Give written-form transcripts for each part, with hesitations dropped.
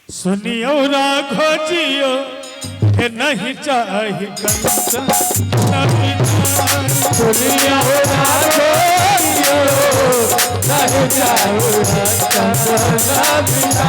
सुनियो राघो जियो हे नहीं चाही कंचन नहीं चाही। सुनियो राघो जियो नहीं चाही कंचन बिना।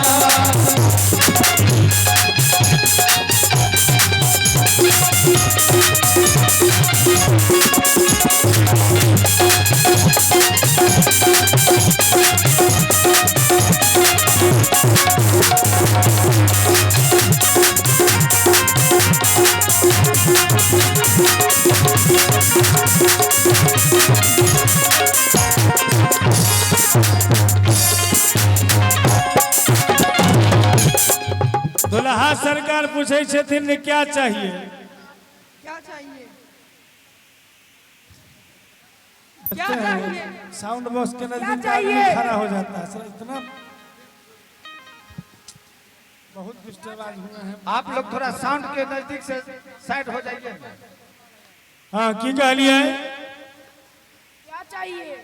दुल्हा सरकार पूछे छथिन जे क्या चाहिए। क्या चाहिए, क्या चाहिए? साउंड बॉक्स के नजदीक क्या आदमी चाहिए? खड़ा हो जाता है सर, इतना बहुत डिस्टर्बाज हुए हैं। आप लोग थोड़ा साउंड के नजदीक से साइड हो जाइए। हाँ की कहलिए? क्या चाहिए,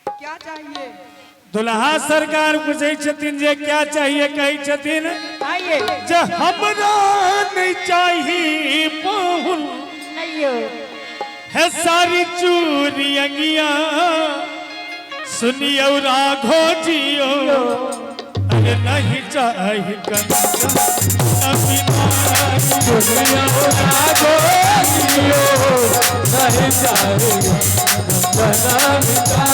क्या चाहिए? दुल्हा सरकार पूछे छथिन जे क्या चाहिए, कहै छथिन आइए जे हमरा नहीं चाही पाहुन नहीं हो है सारी चूरी अंगिया। सुनियो राघो जियो अरे नहीं चाही कंचन अभी। सुनियो राघो जियो नहीं चाही कंचन बिना।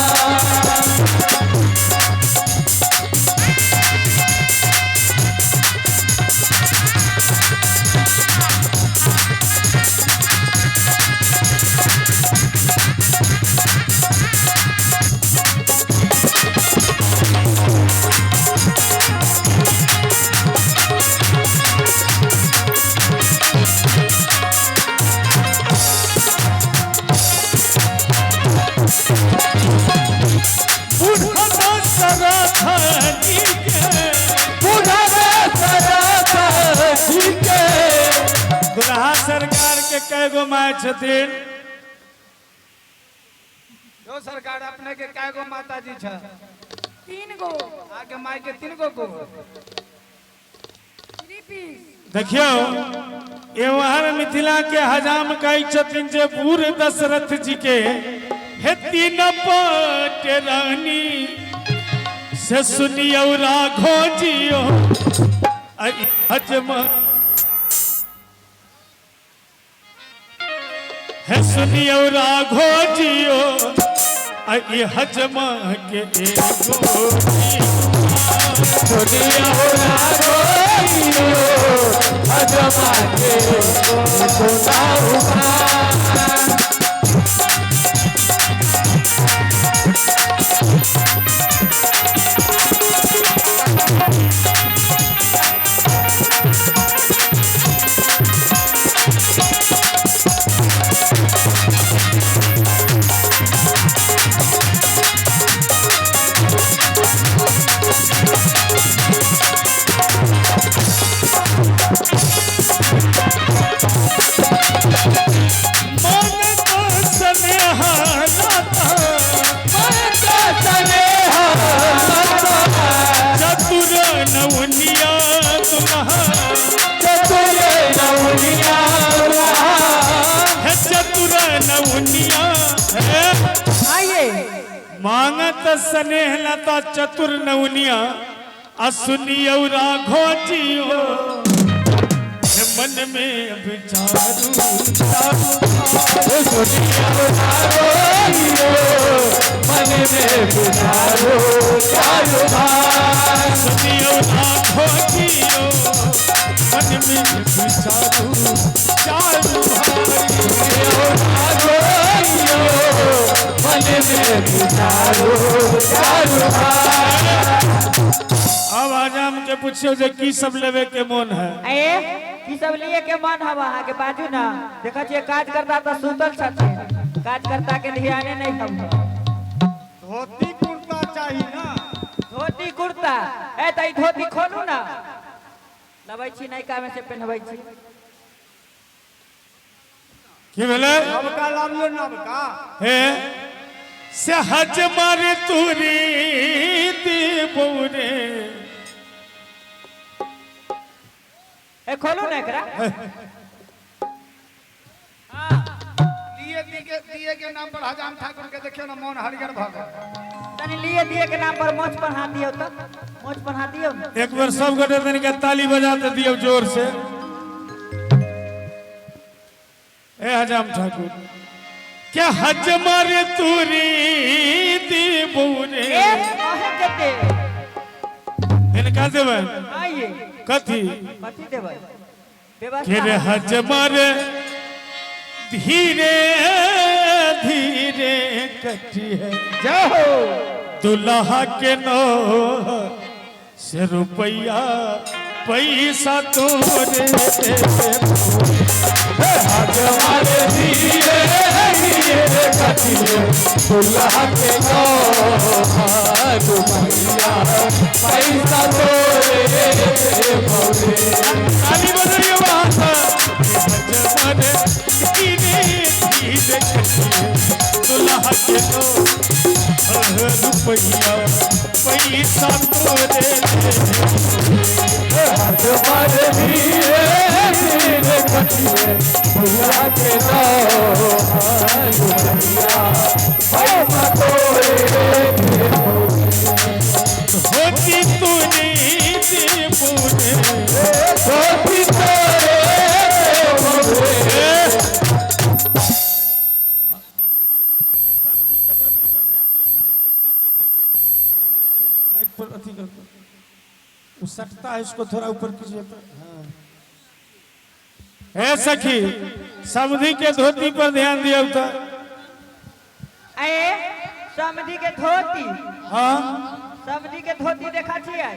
बूढ़ा दशरथ जी के, बूढ़ा दशरथ जी के। दुल्हा सरकार के कय गो my छथिन? जो सरकार अपने के कै गो माता जी छ? 3 गो। आगे माई के 3 गो को 3 पीस। देखियो एवहर मिथिला के हजाम कहै छथिन जे बूढ़ दशरथ जी के हे 3 पट रानी से सुनियो राघो जियो हजम हे सुनियो राघो जियो आई हजमा के एगो। सुनियो राघो जियो हजमा के सोना। मन तो स्नेह लाता, चतुर नवनिया दुल्हा, चतुर नवनिया है चतुर नवनिया है। आइए मांगत स्नेह लता चतुर नवनिया असुनियो राघो जियो हे मन में विचारू चारू। सुनियो राघो जियो मन में विचारो चारू भाई। सुनियो राघो जियो मन में विचारू चारू भाई। सुनियो राघो जियो मन में विचारो चारू भाई। अब हजाम के पूछियो जे की सब लेवे के मन है। ए की सब लिए के मन हवा अहाँ के बाजू ना देखै छियै काज करता तऽ सुतल छथिन, काज करता के ध्याने नहीं हम। धोती कुर्ता चाहिए ना? धोती कुर्ता ए तऽ ई धोती खोलू ना, लबै छी नयका में से पहनबै छी। की भेलै? नवका लाबियो नवका। हे से हज मारे तुरी देबो रे ए खोलू ना एकरा। लिए दिए दिए के नाम पर हजाम ठाकुर के देखियो ना मन हरियर भ गेल। तनी लिए दिए के नाम पर मोछ पर हाथ दियो त, मोछ पर हाथ दियो। एक बार सब गोटे तनिका ताली बजाते दियो जोर से। ए हजाम ठाकुर क्या हज मारे तुरी दी बुरे ए अहे केते इनका देबै आइए कथी कथी देबै के व्यवस्था रे हज मारे धीरे धीरे कटी है जय हो। दुल्हा के नो से रुपया पैसा तोरे हमारे धीरे धीरे कटिए दुल्हा के रुपया पैसा तोरे बौरे। ताली बजाइए वहां से। हज मारे धीरे धीरे कटिए दुल्हा के नो रुपया पैसा तोरे। हमारे धीरे धीरे कटिए दुल्हा के रुपया पैसा तोरे। होती तूने दे पूरे धोती तोरे बौरे। माइक पर अथी कर दो। वो सटता है इसको थोड़ा ऊपर कीजिए तो। हाँ। हे सखी समधी के धोती पर ध्यान दिया तो। ए समधी के धोती। हाँ समधी के धोती देखा छियै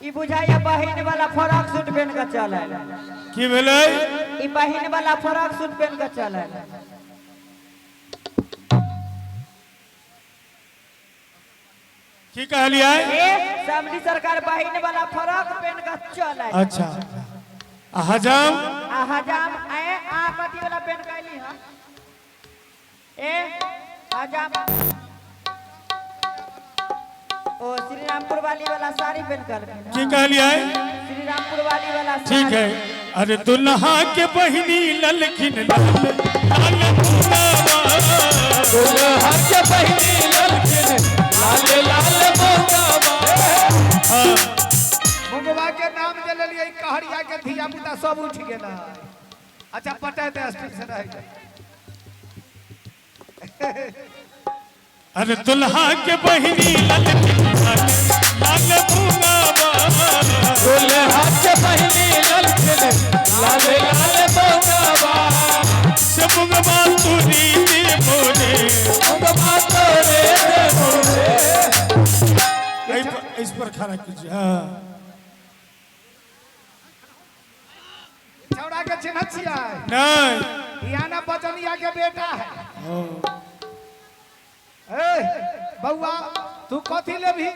ई बुझाइया बहिन वाला फ्रॉक सूट पहन के चलल। की भेलै? ई बहिन वाला फ्रॉक सूट पहन के चलल। की कहलियै? ए समधी सरकार बहिन वाला फ्रॉक पहन के चलल। अच्छा आ हजाम? आ हजाम ए आ कथी वाला पहन के अइली हन? ए हजाम ओ श्री रामपुर वाली वाला साड़ी पहन के अलखिन। की कहलियै? श्री रामपुर वाली वाला साड़ी। ठीक है। अरे दुल्हा के बहिनी ललखिन लाल लाल मुंगावा। दुल्हा के बहिनी ललखिन लाल लाल मोंगावा। हाँ मुंगवा के नाम जे लेलियै कहरिया के धिया पुता सब उठ गेल। अच्छा पटाय दे स्टील से रह गेल। अरे दुल्हा के बहिनी ललखिन लाल लाल मुंगावा। दुल्हा के बहिनी ललखिन लाल लाल मोंगावा। से मुंगवा तुरी दे बोले मोंगवा तोरे बौरे। इस पर खड़ा कीजिए। हाँ छौड़ा के चिन्ह छियै? नहीं याना बचनिया के बेटा है। ए बउआ तू कथी लेबही?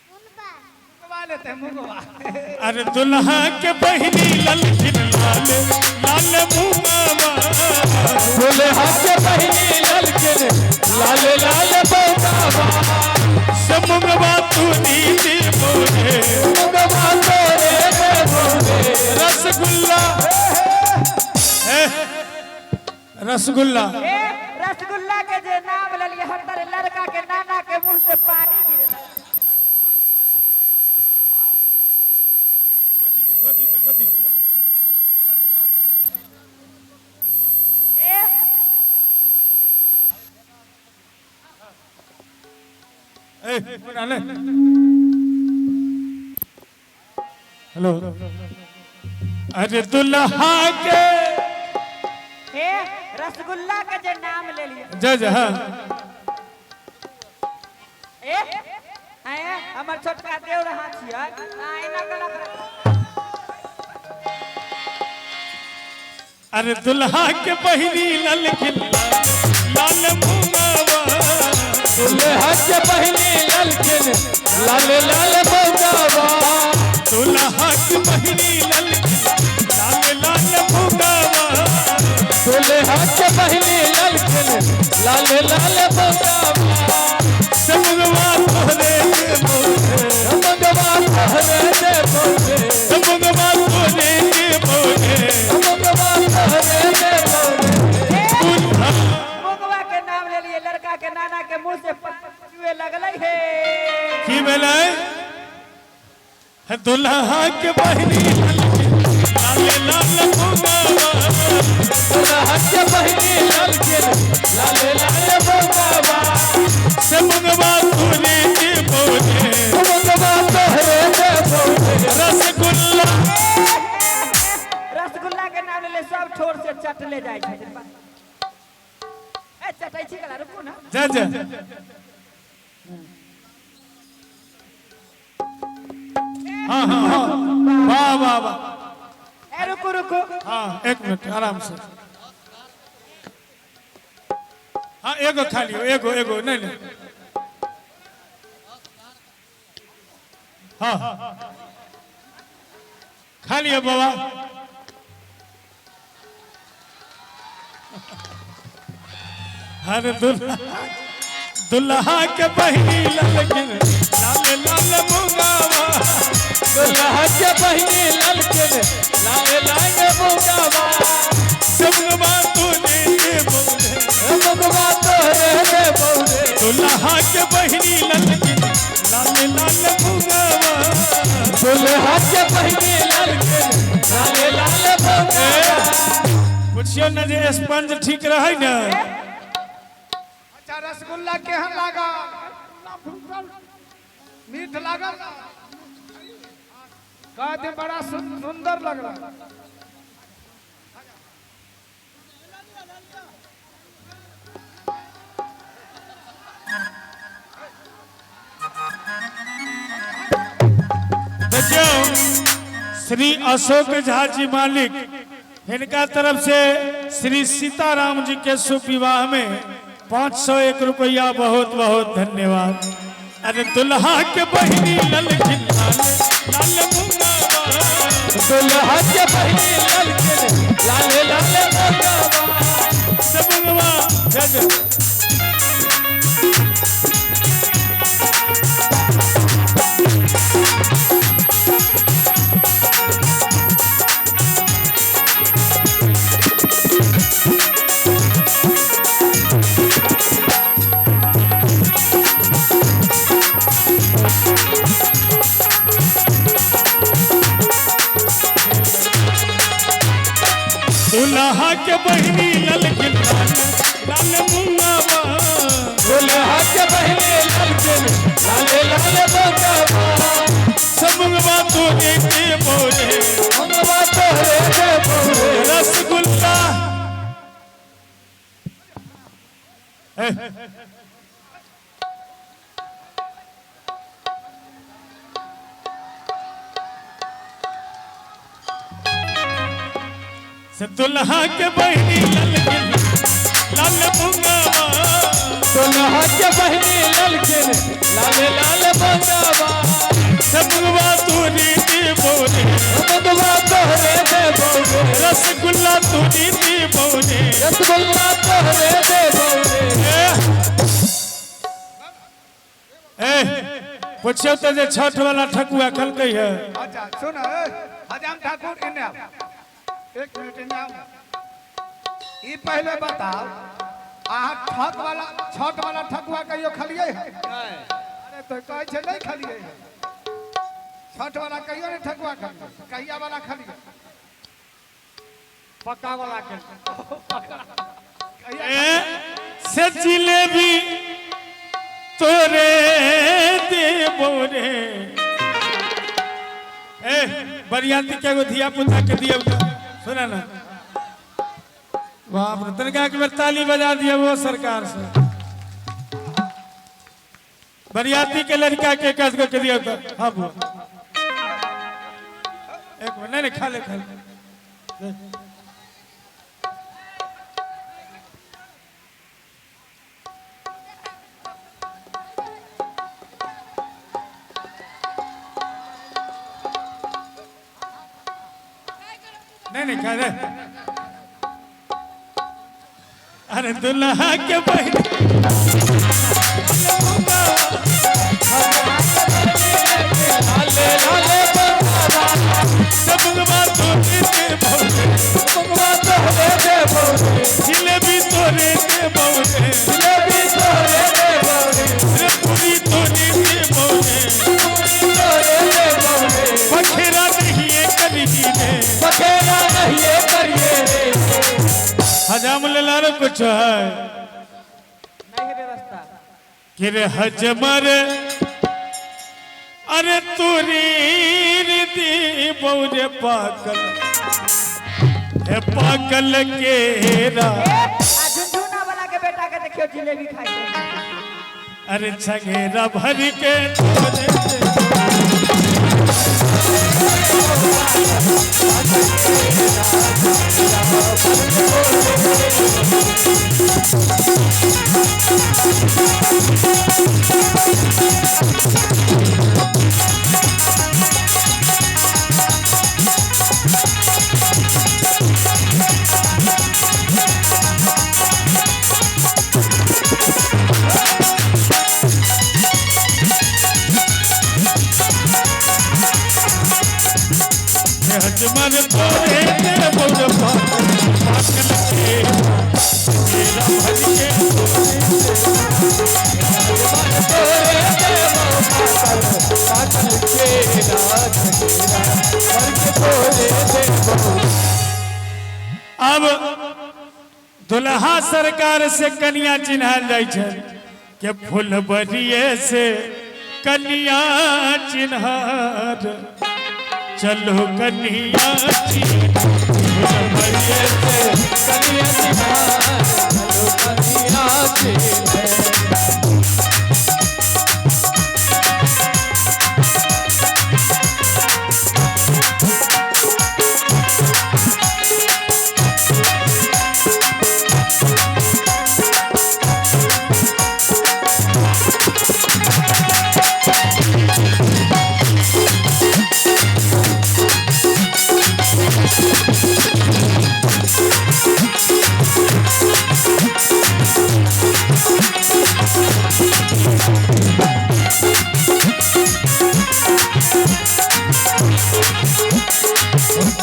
मुंगवा लेते मुंगवा। अरे दुल्हा के बहिनी ललखिन लाल लाल मुंगावा। दुल्हा के बहिनी ललखिन लाल लाल मोंगावा। से मुंगवा तुरी दे बोले मोंगवा तोरे बौरे। रसगुल्ला रसगुल्ला। ए रसगुल्ला के जे नाम लेलिए हर तरह लड़का के नाना के मुंह से पानी गिरे। ए हेलो अरे दुल्हा के ए रसगुल्ला के जे नाम लेलिए जय जय। हाँ ए ए हमर छोटका देव रहा छियै एना कला कर। अरे दुल्हा के बहिनी ललखिन लाल मुंगावा। दुल्हा के बहिनी ललखिन लाल लाल मोंगावा। दुल्हा के बहिनी ललखिन लाल लाल मुंगावा। दुल्हा के बहिनी ललखिन लाल लाल मोंगावा। से मुंगवा तोहरे मोरे। मोंगवा तोहरे हे। की भेलै? हे दुल्हा के बहिनी लाल लाल मुंगावा। दुल्हा के बहिनी ललकिन लाल लाल मुंगावा। से मुंगवा तोरे देबो रे। मुंगवा तोहरे देबो रे। रसगुल्ला। रसगुल्ला के नाम ले सब ठोर से चटले जाइ छै। ए चटै छी कला रुकू ना। जा जा। हाँ हाँ हाँ, वाह वाह वाह। ए रुकू रुकू। हाँ एक मिनट आराम से। हाँ एगो खा लियो, एगो एगो नहीं नहीं। हाँ खा लियो बाबा। हर दुल्हा दुल्हा के बहिनी ललकिन लाल लाल मुंगावा। दुल्हा के बहिनी ललकिन लाल लाल मुंगावा। मुंगवा तोरे देबो रे। मुंगवा तोहरे देबो रे। दुल्हा के बहिनी ललकिन लाल लाल मुंगावा। दुल्हा के बहिनी ललकिन लाल लाल मुंगावा। पूछियो न जे स्पंज ठीक रहे ना। अच्छा रसगुल्ला केहन लागल? मीठ लागल? कहते बड़ा सुंदर लगल। देखियो श्री अशोक झा जी मालिक हिनका तरफ से श्री सीताराम जी के शुभ विवाह में 501 रुपया बहुत बहुत धन्यवाद। अरे दुल्हा के बहिनी ललकिन लाल लाल मुंगावा। दुल्हा के बहिनी ललकिन लाल लाल मुंगावा। सब मुंगवा जय जय। दुल्हा के बहिनी ललकिन लाल लाल मुंगावा। दुल्हा के बहिनी ललकिन लाल लाल मुंगावा। सब मुंगवा तोरे देबो रे। मुंगवा तोहरे देबो रे। रसगुल्ला। से दुल्हा के बहिनी ललकिन लाल मुंगावा। दुल्हा के बहिनी ललकिन लाल लाल मुंगावा। से मुंगवा तोरे देबो रे। मुंगवा तोहरे देबो रे। रसगुल्ला तोरे देबो रे। रसगुल्ला तोहरे देबो रे। ए पूछियो तो जे छठ वाला ठकुआ खलकै है। अच्छा सुन हजाम ठाकुर एने आउ, एक मिनट एने आउ। ई पहले बताओ अहाँ ठक वाला छठ वाला ठकुआ कहियो खलियै है? अरे तो कहै छै नहीं खलियै है। छठ वाला कहियो नहीं ठकुआ खलियै, कहिया वाला खलियै? पक्का वाला के। ए से जिलेबी तोरे देबो रे। ए बरियाती के एगो धिया पुता के दियौ त सुना ना। बाप रे तनिका एक बेर ताली बजा दिया वो सरकार से। बरियाती के लड़का के कस के दियौ त। हाँ बुआ एक मिनट नहीं नहीं खा ले खा ले। नहीं नहीं खा ले। अरे दुल्हा के बहिनी लाल लाल मुंगावा। सब मुंगवा तोरे देबो रे। मुंगवा तोहरे देबो रे। जिलेबी तोरे देबो रे। जिलेबी तोहरे देबो रे। रे पूरी तोरे हजाम लेल आरो कुछ है? नहीं है व्यवस्था। कि रे हजमर अरे तोरी दी बौरे पाकल हे पाकल केरा। ए, आ झुनझुना वाला के बेटा के देखियो जिलेबी खाइ छै। अरे छंगेरा भर के तोरे हजमर तोरे दे बौरे पाकल पाकल केरा छंगेरा भर के तोरे देबो पाकल पाकल केरा छंगेरा भर के तोरे देबो। अब दुल्हा सरकार से कनिया चिन्हल जाइ छै के फुलबरिए से कनिया चिन्हार चलो कनिया चिन्हार फुलबरिए से कनिया चिन्हार चलो कनिया चिन्हार।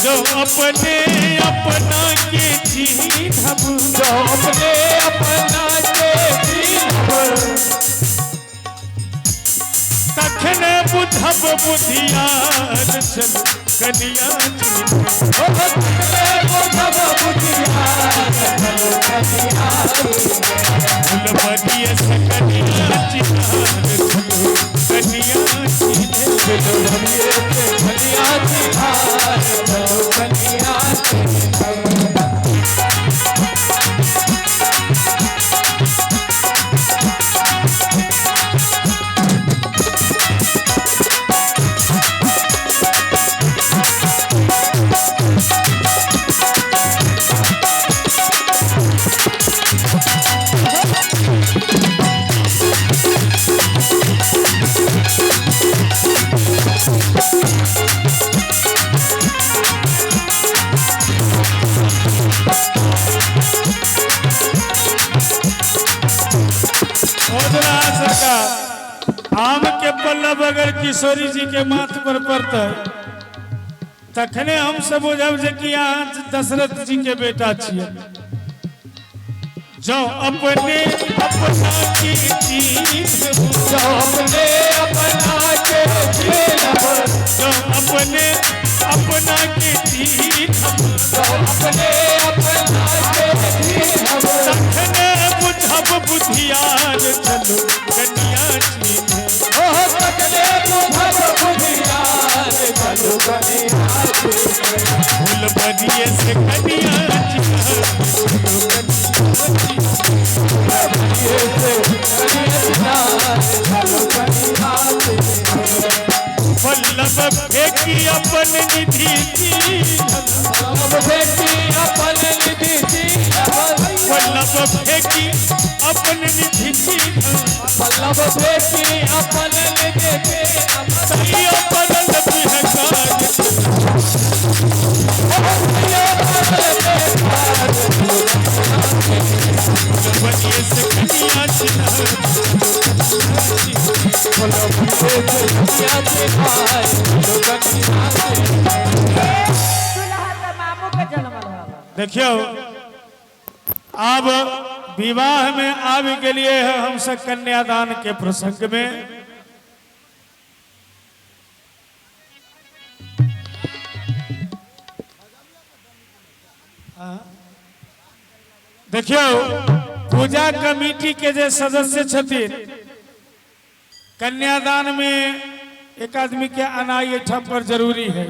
जो अपने अपना के चिन्हब जो अपने अपना के चिन्हब तखने बुझब बुधियार चल कनिया चिन्हब। ओ तखने बुझब बुधियार चलो कनिया चिन्हब। फुलबरिए से कनिया चिन्हार चलो कनिया चिन्हब। फुलबरिए से कनिया चिन्हार चलो कनिया चिन्हब। ओ दुल्हा सरकार, आम के पल्लव अगर किशोरी जी के माथ पर पड़तै तखने हम सब बुझब जे कि अहाँ दशरथ जी के बेटा छियै। जो अपने अपना के चिन्हब जो अपने अपना के चिन्हब जो अपने अपना के चिन्हब जो अपने अपना के चिन्हब तखने बुझब बुधियार चलो कनिया चिन्हब। ओ तखने बुझब बुधियार चलो कनिया चिन्हब। फुलबरिए से कनिया चिन्हब चलो कनिया चिन्हब। फुलबरिए से कनिया चिन्हार चलो कनिया चिन्हब। पल्लव फेंकी अपन निधि चिन्हब पल्लव फेंकी अपन निधि चिन्हब पल्लव फेंकी अपन निधि चिन्हब पल्लव फेंकी अपन निधि चिन्हब तैयो पड़ल बिहकार फुलबरिए से कनिया चिन्हब फुलबरिए से कनिया चिन्हार चलो कनिया चिन्हब। दुल्हा तऽ मामू के जनमल हवा। देखियो अब विवाह में आबि गेलिए है हम सब कन्यादान के प्रसंग में। देखियौ, पूजा कमिटी के जे सदस्य छथिन, कन्यादान में एक आदमी के आना एहिठाम पर जरूरी है।